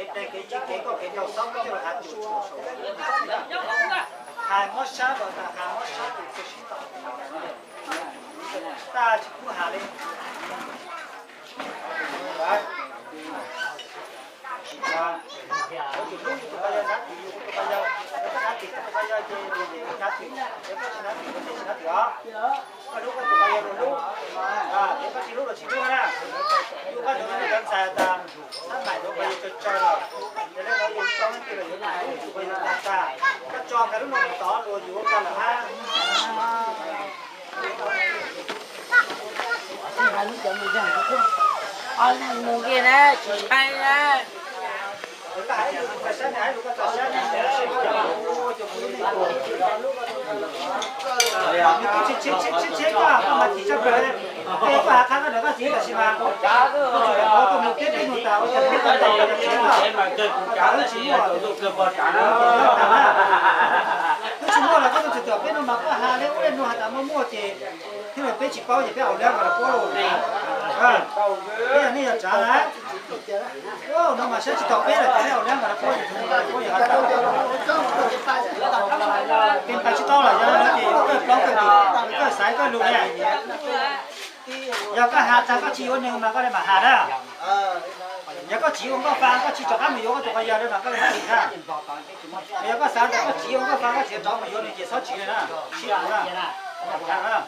Kev deg kev cig kev nkauj kev nraug txhob muab coj los has tus hais mob sab los tas, has mob sab tus kws sib tau, tab tsis pub has li. Tus hlub tus ko yog hnav twm, yus tus ko yog, koj hnav twm, tus ko yog ces yus hnav twm, yog koj tsis hnav twm ces tsis hnav twm os. Koj hlub koj tus ko yog luag hlub, yog koj tsis hlub luag tsis hlub na. Yus koj tus me nyuam ntxhais tas, tab maim tus ko yog tsawg tsawg los, yog li no yus tso leej twg los yuav tus ko yog tas tas, koj tso kiag lub no tod luag yuav ua koj lawm hab. Mus kiag na, tsis ntshai na. Tsis tsheb koj, koj mas tsis tshaj plaws, koj has qha koj ntawm koj txiv tam sim mas, koj tsis tau koj mus peb peb mus tas ua cas koj tau koj txiv koj, koj tsis muaj, koj tsis muaj los koj tsis txawm peb no mas koj has li ub li no has tas muaj muaj ces thiab los peb tsis paub ces peb haus leeb mas los puab lauj. Peb yog nej yog tsav na, no mas saib tsis tau peb lawm ces peb haus leeb mas los puab ces puab yog has tas peb nqa tsis tau lawm yog no ces yuav koj plaub koj tus, yuav koj xaiv koj lus ne. Yog koj has tas koj tsis yuav nws mas koj li mam has na. Yog koj txiv ua nkauj fa koj tsis rov qab mus yuav koj tus ko yog li mas koj li mam tsis na. Yog koj xav tas koj txiv ua nkauj fa koj tsis rov mus yuav nws ces txhob txiv li na, sib tus na.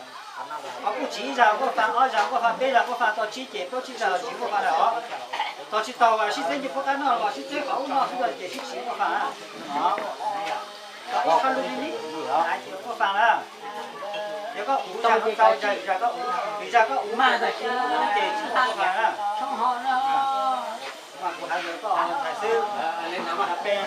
Ho kuj txiv ib zag nkauj fa, ob zag nkauj fa, peb zag nkauj fa, tau tsib ces plaub tsib zag los txiv nkauj fa lawm os. Tau tsis tau sib txeb nce puab qab noj los sib txeb qhov ub noj xwb ces sib txiv nkauj fa na. Tau ib qho lus li ib, nkauj fa na. Yog koj uv zag nkauj fa, zag koj uv, vim zag koj uv mas ces tsis nkauj fa na. Mas kuv hais rau koj hais xwb, hais peb.